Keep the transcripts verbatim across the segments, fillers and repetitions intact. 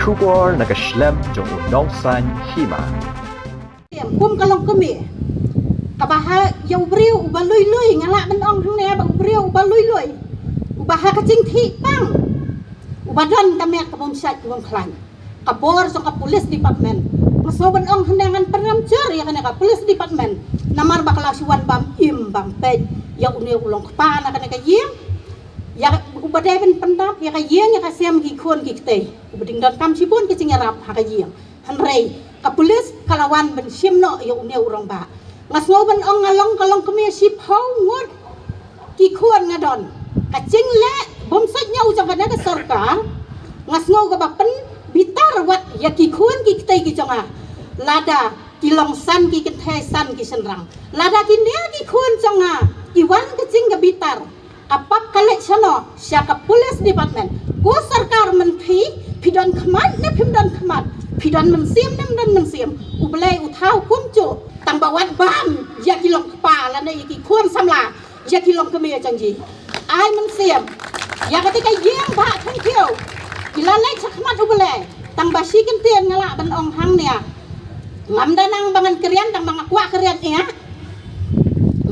Khubor na ka shlem jong u nongsan hima. Kum ka long kmie. Kaba ha ïa u briew uba lui lui, nga lah ban ong hangne ba u briew uba lui lui. Uba ha ka jingthih pang. Uba don ka met ka bym shait ka bym khlaiñ. Ka bor jong ka police department. Nga sngew ban ong hangne ngan pynrem jur ïa kane ka police department. Namar ba ka la shu wan bam im bam peit ïa une u long kpa na kane ka ïing. Ïa uba dei ban pyndap ïa ka ïing ïa ka sem ki khun ki ktei. Uba dang donkam shibun ki jingïarap ha ka ïing. Hynrei ka police ka la wan ban shim noh ïa une u rangbah. Nga sngew ban ong nga long ka long kmie shiphew ngut ki khun nga don. Ka jingleh bym sait ñiew jong kane ka sorkar nga sngew kaba pynbitar wat ïa ki khun ki ktei ki jong nga. Lada ki long san ki kynthei san ki shynrang. Lada kine ki khun jong nga ki wan ka jingbitar. Ka pap ka leit shano sha ka police department. Ko sorkar mynta phi don khmat ne phim don khmat, phi don mynsiem ne phim don mynsiem, U Blei u thaw kumjuh. Tang ba wat bam ïa ki long kpa lane ïa ki khun samla, ïa ki long kmie jong ji. Ai mynsiem ïa kata ka ïing Bah Thangkhiew. Ki la leit sha khmat U Blei. Tang ba shi kyntien nga lah ban ong hangne. Ngam da nang ba ngan kren, tang ba nga kwah kren ïa.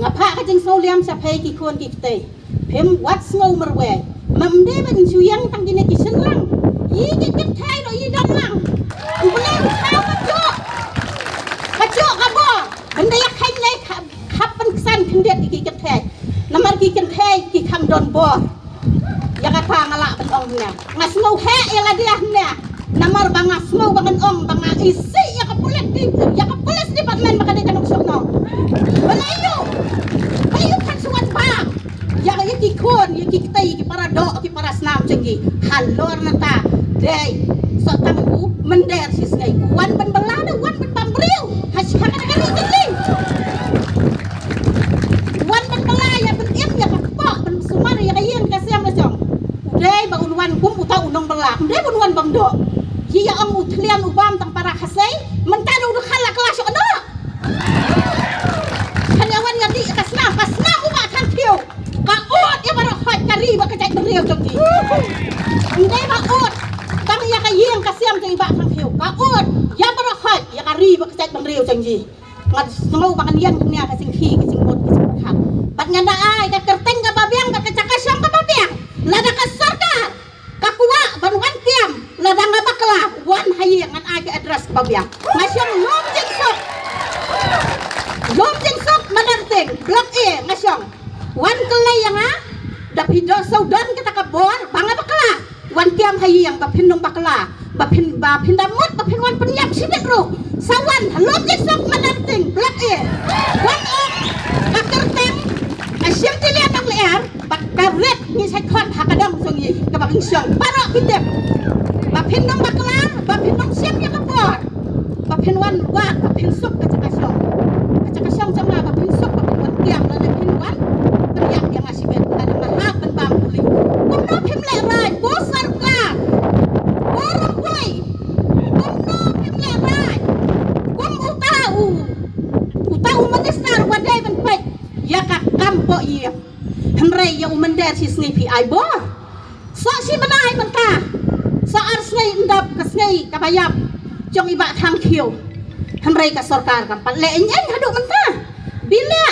Nga phah ka jingsngewliam sha phi ki khun ki ktei. Phim wat sngew marwei. Mem dei ban shu ïeng tang kine ki shynrang. Ïa ki kynthei ruh ïa don lang. U Blei u thaw kumjuh. Kumjuh ka bor. Ban da ïa kheiñ lei khap, khap pynksan khyndiat ïa ki kynthei. Namar ki kynthei ki kham don bor. Ïa kata nga lah ban ong hynne. Nga sngew heh ïa lade hynne. Namar ba nga sngew ba ngan ong ba nga isih ïa ka police di, ïa ka police department ba ka dei ka nongshong nong. Ba la ïoh. Ba ïoh kan suan ba. Ïa, ïa ki khun, ïa ki ktei, ïa ki para doh, ïa ki para snam jong ki. Halor nangta. Dei. Soh tang u mynder shisngi. Wan ban bylla da wan ban bam briew. Ha shi ha kata ka ri jong ki. Wan ban bylla ïa ban im ïa ka kpoh ban sumar ïa ka ïing ka sem ka jong. U dei ba un wan kum uta u nongbylla. U dei ba un wan bam doh. Ïa ong u thlian u bam tang para Khasi. Mynta da u dkhar la kla shuh noh. Kan ïa wan ïa dih ka snam, ka snam u Bah Thangkhiew. Ka ud ïa baroh khoit ka ri bad ka jaitbynriew jong ki. Ym dei ba ud tang ïa ka ïing ka sem jong i Bah Thangkhiew. Ka ud ïa baroh khoit ïa ka ri bad ka jaitbynriew jong ki. Nga sngew ba ngan ïeng nia ka jingkhih ka jingmut ka jingpyrkhat. Bad ngan da ai ka kyrteng kaba biang bad ka jaka shong kaba biang. Lada ka sorkar ka kwah ban wan tiam, lada nga bakla, wan ha ïing, ngan ai ka address kaba biang. Nga shong Lum Jingsuk. Lum Jingsuk, Madanting, Block A, nga shong. Wan kyllei ïa nga, da phi doh sawdong kata ka bor ba nga bakla. Wan tiam ha ïing ba phin ym bakla, ba phin, ba phin da mut ba phin wan pynïap shibit ruh. Sa wan ha Lum Jingsuk, Madanting, Block A. Wan ong ka kyrteng, ka shim tylli nang lyer. Ba ka rit ngi shait khot ha ka dong jong ngi kaba ngi shong. Baroh phi tip. Ba phin ym bakla, ba phin ym shim ïa ka bor. Ba phin wan wad, ba phin suk ka jaka shong. Ka jaka shong jong nga ba phin suk, ba phin wan tiam lane phin wan pynïap ïa nga shibit lane nga hap ban bam puli. Kumno phim lehrain, ko sorkar, ko Rymbui. Kumno phim lehrain. Kum uta u, uta u minister uba dei ban peit ïa ka kam poh ïing. Hynrei ïa u mynder shisngi phi ai bor. Soh shi bnai mynta. Soh ar sngi ym dap ka sngi kaba ïap jong i Bah Thangkhiew. Hynrei ka sorkar kam pat leh eiei haduh mynta. Bileh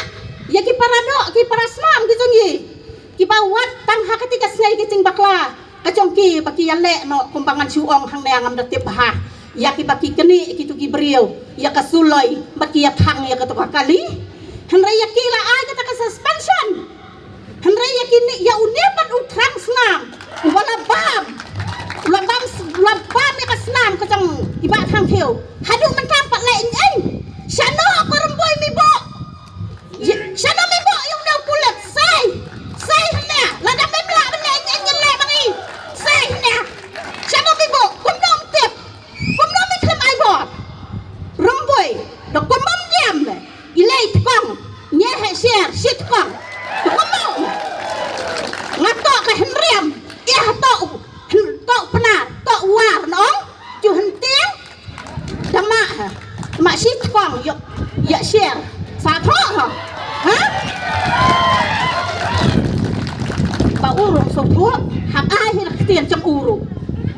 ïa ki para doh, ki para snam ki jong ngi. Kiba wad tang ha kata ka sngi ka jingbakla ka jong ki ba ki ïaleh noh kumba ngan shu ong hangne ngam da tip bha. Ïa kiba ki knieh kito ki briew ïa ka suloi bad ki ïa thang ïa kato ka kali. Hynrei ïa ki la ai kata ka suspension. Hynrei ïa kine, ïa une pat u thrang snam uba la bam, u la bam, u la bam ïa ka snam ka jong i Bah Thangkhiew. Haduh mynta pat leh eiei. Shano ko Rymbui mi bok. Shano mi bok ïa une u pulit. Sei. Sei hangne. Lada mem lah ban leh eiei, ngin leh ma ngi. Sei hangne. Shano mi bok. Kumno ym tip. Kumno mi khlem ai bor. Rymbui. Da kumba ym diam me. I lei tkong. Nge he sher shi tkong. Da kumno. Nga toh ka hynriam. Ïa toh. Toh Pnar. Toh War nong. Ju hyntieng. Da mah ha. Mah shi tkong ïoh, ïoh sher. Sa thoh ha. Ha? Ba u ruh sngewthuh. Hap ai hi la ktien jong u ruh.